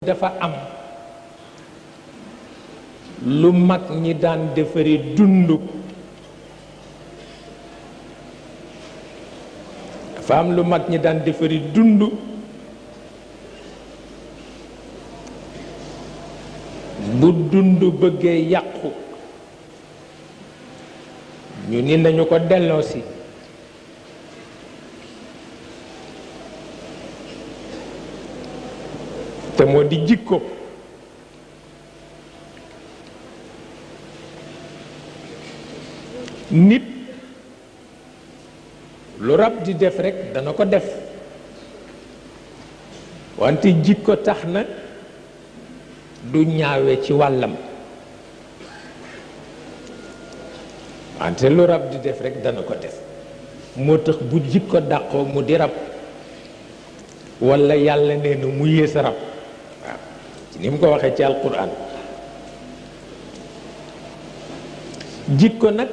dafa am lu mag ñi daan defari dund dafa am lu mag ñi daan defari dund bu dund bëggee yàqu ñu ni nañu ko delloosi te moo di jikko nit lu rab di def rekk dana ko def wante jikko tax na du ñaawe ci wàllam wante lu rab di def rekk dana ko def moo tax bu jikko dàqoo mu di rab walla yàlla nee na mu yées rab waaw ci ni mu ko waxee ci alquran jikko nag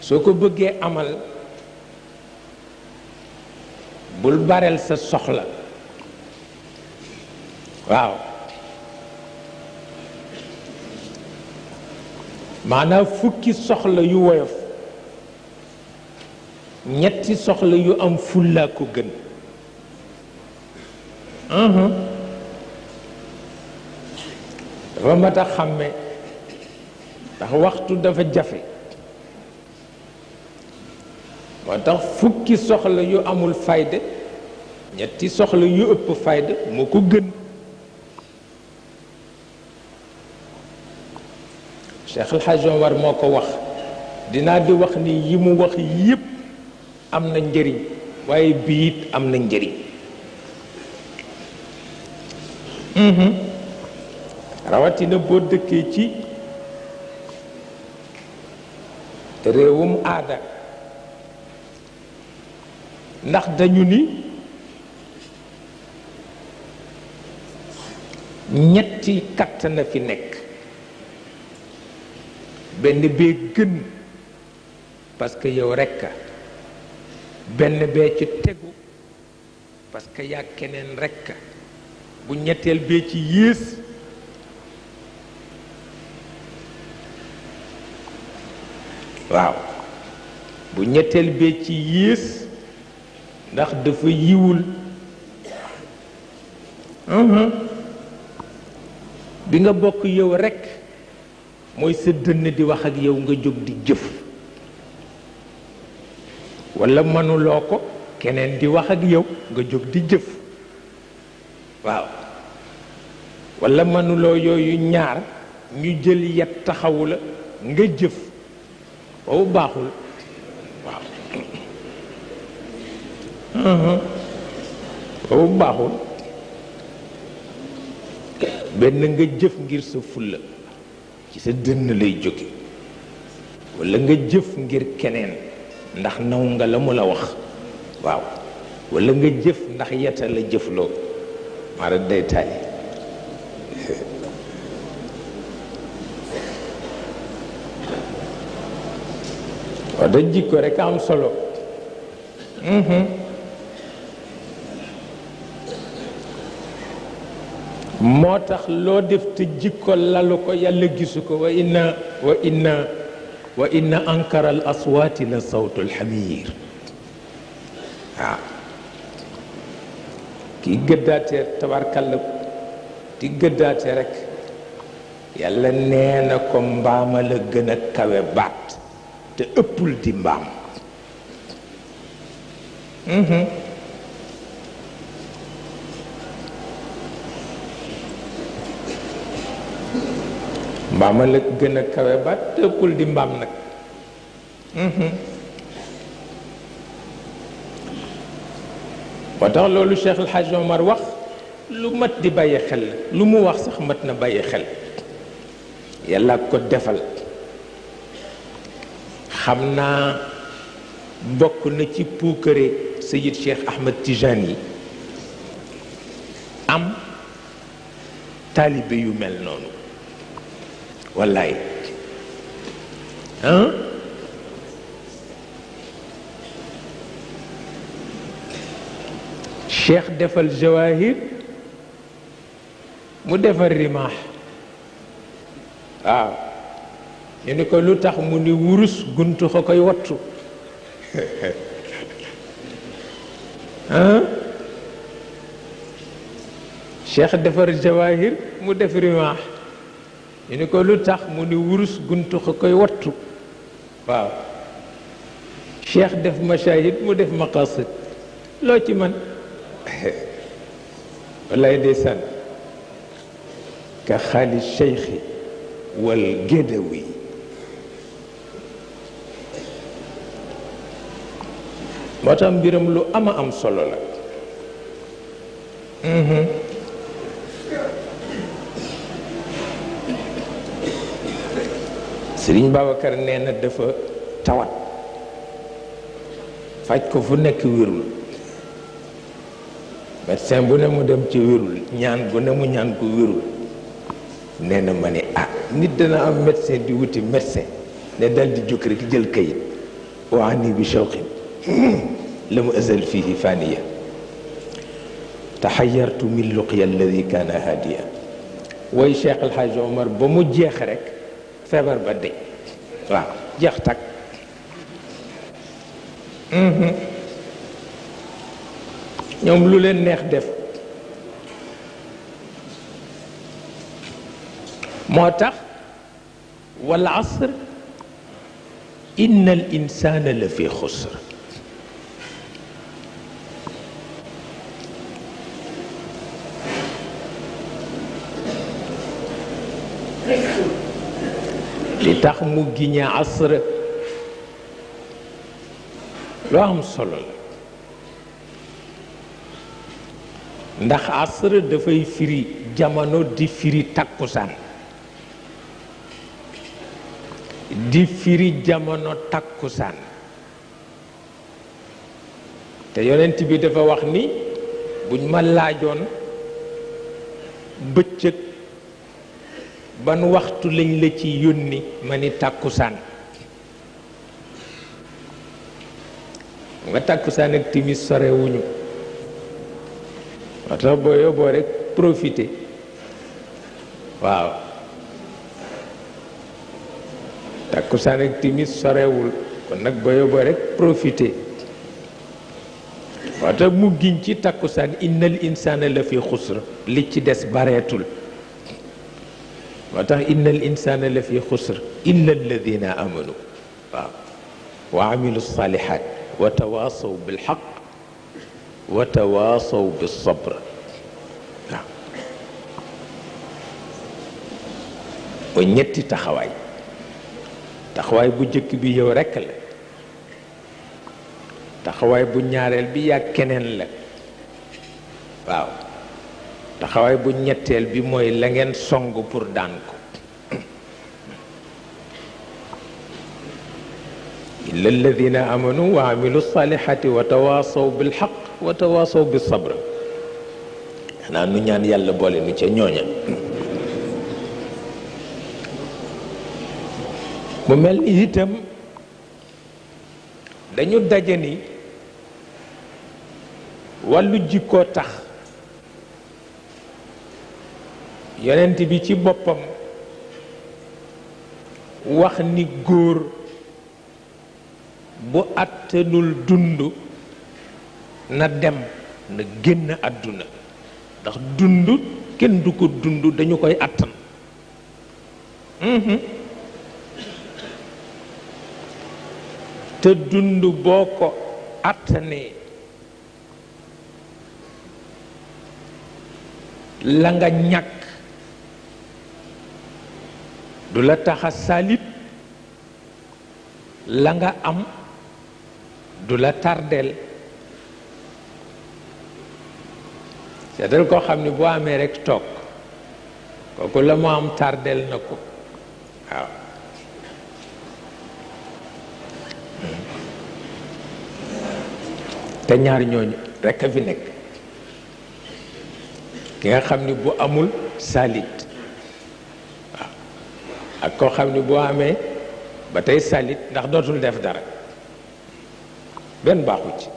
soo ko bëggee amal bul bareel sa soxla waaw maanaam fukki soxla yu woyof ñetti soxla yu am fulla ko gën dafa mat a xàmme ndax waxtu dafa jafe moo tax fukki soxla yu amul fayda ñetti soxla yu ëpp fayda moo ko gën Cheikh El Hadj Omar moo ko wax dinaa di wax ni yi mu wax yépp am na njëriñ waaye bii it am na njëriñ rawatina boo dëkkee ci réewum aada ndax dañu ni ñetti kàttan a fi nekk benn bee gën parce que yow rekk a benn bee ci tegu parce que yaa keneen rekk bu ñetteel bee ci yées waaw bu ñetteel bee ci yées ndax dafa yiwul bi nga bokk yow rekk mooy sa dënn di wax ak yow nga jóg di jëf walla mënuloo ko keneen di wax ak yow nga jóg di jëf waaw walla mënuloo yooyu ñaar ñu jël yet taxawu la nga jëf boobu baaxul waaw boobu baaxul benn nga jëf ngir sa fulla ci sa dënn lay jóge walla nga jëf ngir keneen ndax naw nga la mu la wax waaw walla nga jëf ndax yeta la jëfloo mara day taali waaw da jikko rekk am solo moo tax loo def te jikko lalu ko yàlla gisu ko wa inna ankara al aswaati la sawtu alxamiir waaw kii gëddaatee tabarkalla di gëddaate rekk yàlla nee na ko mbaama la gën a kawe baat te ëppul di mbaam mbaama la gën a kawe baat te ëppul di mbaam nag moo tax loolu Cheikh El Hadj Omar wax lu mat di bàyyi xel la lu mu wax sax mat na bàyyi xel yàlla ko defal xam naa bokk na ci puukare Seyid Cheikh Ahmed Tijani yi am taalibe yu mel noonu wallaay cheikh defal jawahir mu defar rimaax waaw ñu ni ko lu tax mu ni wurus guntu xa koy wattu ah cheikh defar jawahir mu def rimaax ñu ni ko lu tax mu ni wurus guntu xa koy wattu waaw cheikh def mashahid mu def maqasid loo ci man wallaay ndeysaan ka xaali cheikhi wal gédawi moo tax mbiram lu ama am solo la Sëriñ Babacar nee na dafa tawat faj ko fu nekk wérul médecin bu ne mu dem ci wérul ñaan bu ne mu ñaan ko wérul nee na ma ne nit dana am médecin di wuti médecin ne dal di jóg rek jël kayit waa nii bi shawqin la mu azal fihi faniya taxayartu min luqya alladi kaana hadiya way Cheikh El Hadj Omar ba mu jeex rek feebar ba de waaw jeex tak ñoom lu leen neex def moo tax wal asr inna al insana la fi xusr li tax mu giñe asr lu am solo la ndax asr dafay firi jamono di firi takkusaan di firi jamono takkusaan te yonent bi dafa wax ni buñ ma laajoon bëccëg ban waxtu lañ la ci yónni ma ni takkusaan nga takkusaan ak timis sorewuñu moo tax boo yóbboo rek profité waaw takkusaan ak timis sorewul kon nag boo yóbboo rek profité moo tax mu giñ ci takkusaan innal insana la fi xusr li ci des bareetul moo tax innal insana la fi xusr illa alladina amanu waaw wa amilu salihat wa tawasaw bilxaq wa tawaasaw bi sabr waaw o ñetti taxawaay bu jëkk bi yow rekk la taxawaay bu ñaareel bi yaa keneen la waaw taxawaay bu ñetteel bi mooy la ngeen song pour daan ko illa alladina amanu wa amilu salihati wa tawaasaw bilxaq wa tawaasaw bi sabr xanaa nu ñaan yàlla boole nu ca ñooña mu mel ni itam dañu daje ni wàllu jikkoo tax yonent bi ci boppam wax ni góor bu àttanul dund na dem na génn àdduna ndax dund kenn du ko dund dañu koy àttan te dund boo ko àttanee la nga ñàkk du la tax a salit la nga am du la tardeel seetal koo xam ne boo amee rekk toog kooku la mu am tardeel na ko waaw te ñaar ñooñu rekk a fi nekk ki nga xam ni bu amul salit waaw ak koo xam ni boo amee ba tey salit ndax dootul def dara benn baaxu ci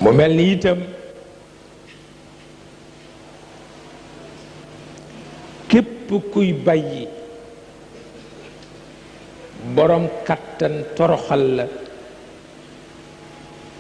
mu mel ni itam képp kuy bàyyi borom kàttan toroxal la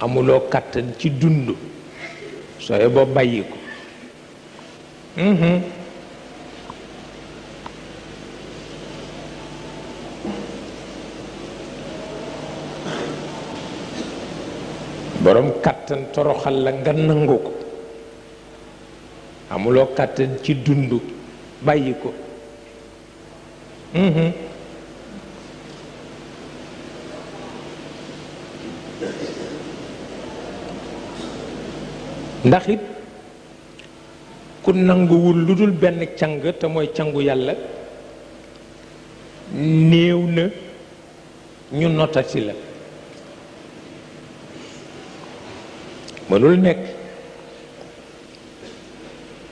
amuloo kàttan ci dund sooy boo bàyyi ko borom kàttan toroxal la nga nangu ko amuloo kàttan ci dund bàyyi ko ndax it ku nanguwul lu dul benn càng te mooy cangu yàlla néew na ñu notati la mënul nekk